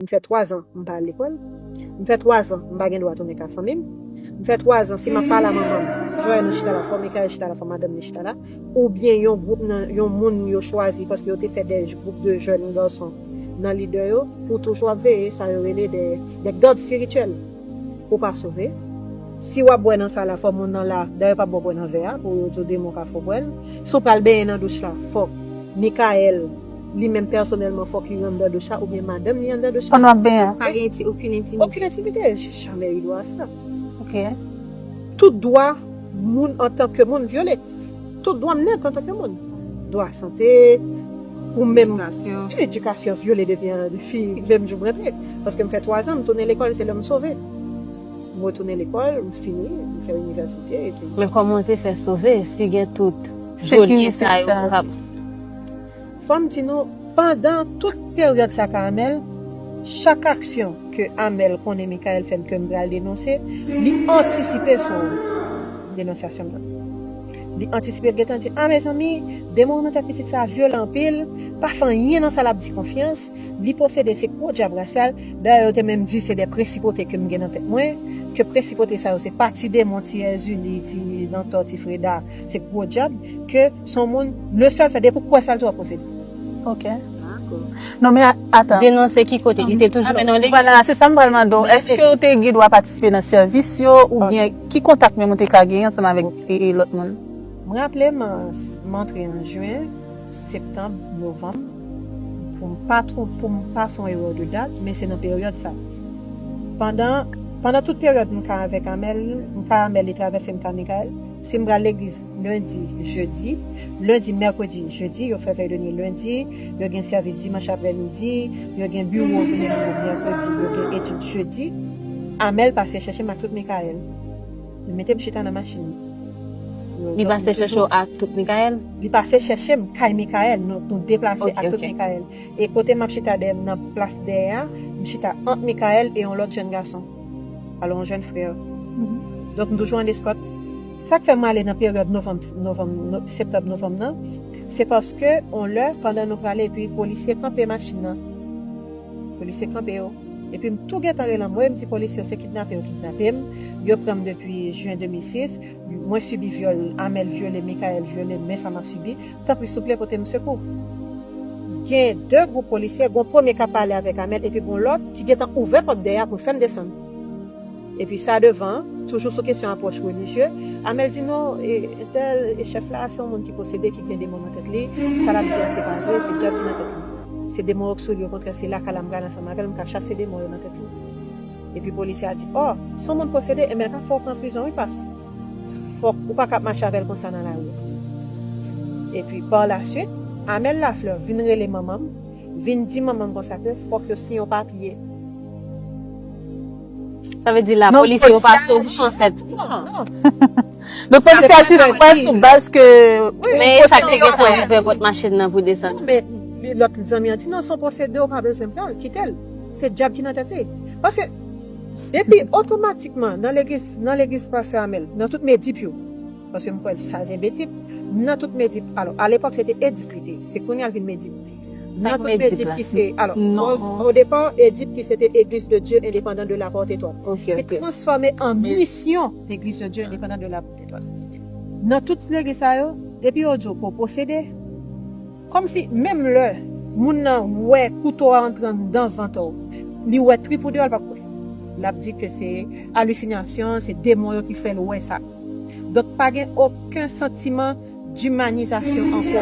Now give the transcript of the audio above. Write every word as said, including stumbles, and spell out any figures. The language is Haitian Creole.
M fè twa zan m pa al lekòl. M fè twa zan m pa gen dwa tounen ka fanmi m. M fè twa zan si m ap pale a manman m, Joël nou chita la, fò Michael chita la, fò madanm ni chita la. Oubyen yon gwoup nan yon moun yo chwazi paske yo te fè de gwoup de jèn gason nan lidè yo pou toujou ap veye sa yo rele de, de gad espirityèl. Ou pa sove. Si w ap bwè nan sa la, fò moun nan la, dayè yo p ap ba w bwè nan vè a, pou yo di w demon ka fè w bwè l. Si w pral benyen nan douch la, fòk Michael, li menm pèsonèlman, fòk li anndan douch la, oubyen madanm li anndan douch la. Pandan w ap benyen. Pa gen inti-, okenn intimite. Okenn intimite, j'ai jamais eu droit à ça. Ok. Tout dwa moun antanke moun vyole. Tout dwa m nèt antanke moun. Dwa sante, ou menm. Edikasyon. Edikasyon vyole depi, depi menm jou m rantre. Paske m fè twa zan, m tounen lekòl, se lè m sove. M retounen lekòl, m fini, m fè inivèsite, epi. Men kòman w te fè sove, si gen tout joli sa yo k ap. Fò m di nou, pandan tout peryòd sa ka Amel, chak aksyon ke Amel konnen Michael fè m ke m pral denonse, li antisipe sou denonsyasyon m nan. Li antisipe, l gentan di, "A, mezanmi, demon nan tèt pitit sa a vyolan anpil, pa fè anyen nan sa l ap di konfyans, li posede, se gwo dyab rasyal." Dayè, yo te menm di se de prensipote ke m gen nan tèt mwen, ke prensipote sa yo se pa ti demon, ti Èzili, ti Dantò, ti Freda, se gwo dyab, ke se yon moun, le sèl fè, depi w kwè sa, l tou ap posede. Ok. Dakò. Non, men a-, atan. Denonse ki kote? Li te toujou mennen w legliz? Vwala, se sa m pral mande w. Èske w te gen dwa patisipe nan sèvis yo, oubyen ki kontak menm ou te ka genyen ansanm avèk, e, e, lòt moun? M raple m, m antre an jen, septanm, novanm, pou m pa twon-, pou m pa fè yon erè de dat, men se nan peryòd sa. Pandan, pandan tout peryòd m ka avèk Amel, m ka Amel, li travèse m ka Michael, si m pral legliz lendi, jedi, lendi, mèkredi, jedi, yo fè vèy de nuit lendi, yo gen sèvis dimanch aprèmidi, yo gen biwo jounen biwo mèkredi, yo gen etid jedi, Amel pase chèche m ak tout Michael. Yo mete m chita nan machin li. Yo, li pase chèche w ak tout Michael? Li pase chèche m kay Michael, nou, nou deplase ak tout Michael. E kote m ap chita dèyè m nan plas dèyè a, m chita ant Michael e yon lòt jèn gason. Alò, yon jèn frè. Donk, m toujou an eskòt. Sa k fè m ale nan peryòd novanm, novanm, no-, septanm, novanm nan, se paske, yon lè, pandan nou prale, epi polisye kanpe machin nan. Polisye kanpe yo. Epi m tou gentan rele anmwe, m di polisye yo se kidnape yo kidnape m. Yo pran m depi jen de mil sis. Mwen sibi vyòl, Amel vyole, Michael vyole m, men sa m ap sibi. Tanpri, souple, pote m sekou. Gen de gwoup polisye, gon premye k ap pale avèk Amel, epi gon lòt ki gentan ouvè pòt dèyè a pou l fè m desann. Epi sa devan, toujou sou kesyon apwòch relijye, Amel di non, e, entèl, e chèf la, se yon moun ki posede, ki gen demon nan tèt li, sa l ap di a, se pa vre, se dyab ki nan tèt li. Se demon yo k sou li, okontrè, se lakay la m pral ansanm avè l, m ka chase demon yo nan tèt li. Epi polisye a di, oh, se yon moun posede, enben l ka fè w pran prizon, wi, pas. Fòk ou pa ka ap mache avè l konsa nan lari. Epi, pa la swit, Amel Lafleur vin rele manman m, vin di manman m konsa ke fòk yo siyen yon papye. Sa vle di lapolis yo pa sove w, anfèt. Non, non. Donk, polisye a jis wè sou baz ke. Men sa k te gentan ouvè pòt machin nan pou desann. Men, li, lòt zanmi an di, non, se yon posede, ou pa bezwen pran l, kite l. Se dyab ki nan tèt li. Paske, epi, otomatikman, nan legliz, nan legliz pastè Amel, nan tout medip yo, paske m kwè l chaje medip, nan tout medip, alò, alepòk, se te edip li te ye, se kounye a l vin medip. Nan tout medip ki se, alò, o, o depa, edip ki se te Église de Dieu Indépendante de la Porte Étoile. Li transfòme an misyon Église de Dieu Indépendante de la Porte Étoile. Nan tout legliz sa yo, depi yo di w ke w posede, kòmsi menm lè moun nan wè kouto a antre anndan vant ou, li wè trip ou deyò, l p ap kwè. L ap di ke se alisinasyon, se demon yo ki fè l wè sa. Donk, pa gen okenn santiman dimanizasyon ankò.